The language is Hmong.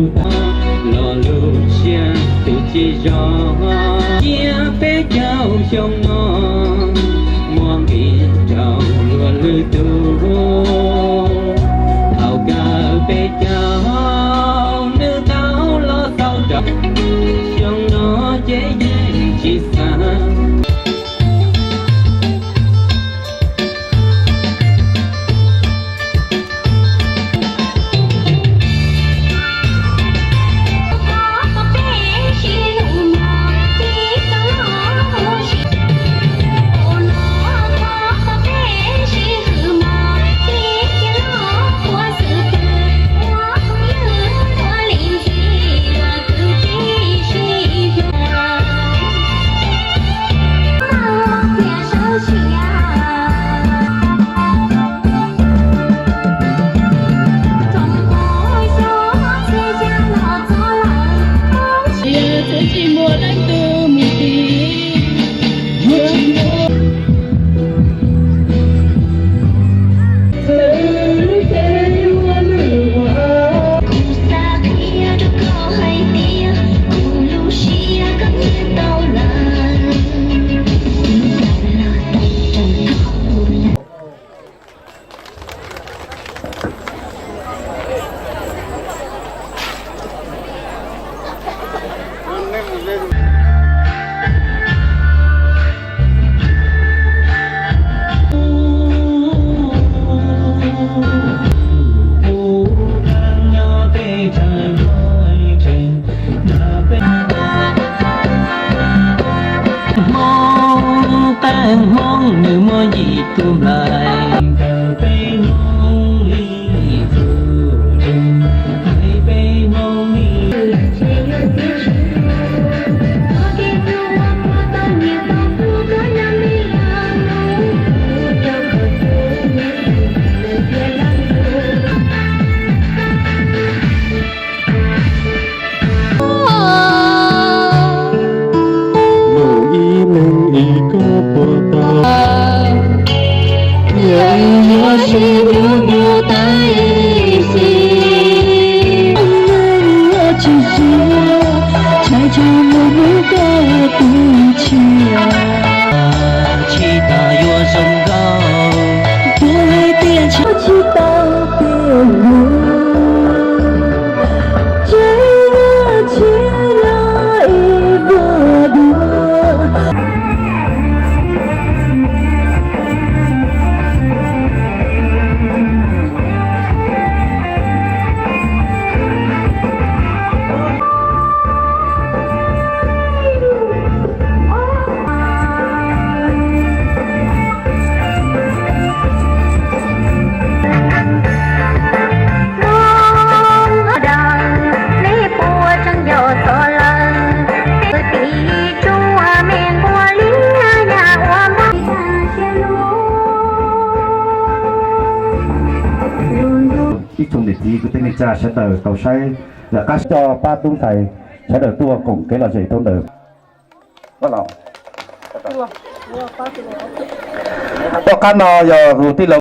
Lo lus tshiab twb tsis zoo, cia peb caug xyoo no muaj nqis rau luag lwm tus. Thaum kawg peb caug nws tau los tau rau, xyoo no ces yeej tsis xav. Hmoob, teeb Hmoob nws muaj yim tus nplaim, ntawm peb Hmoob li tus tseem hais peb Hmoob li. Mus ib leeg ib koj puas tau, thiaj yuav sib hlub ntuag tais xis. Yuav tsis siab, tshais tsam mus hlub koj tus tshiab. Tsis tas yuav zoo nkauj, kuv hais tias ntshe tsis tau tiag lus, tseem yog tsis yog ib vuag dua. Ib tsoom niam txiv kwv tij neej tsa sawv daws tau saib lawm, qab coj pab tub ntxhais sawv daws tuaj koom kev lom zem rau ntawm. Tom qab no yog tus tij laug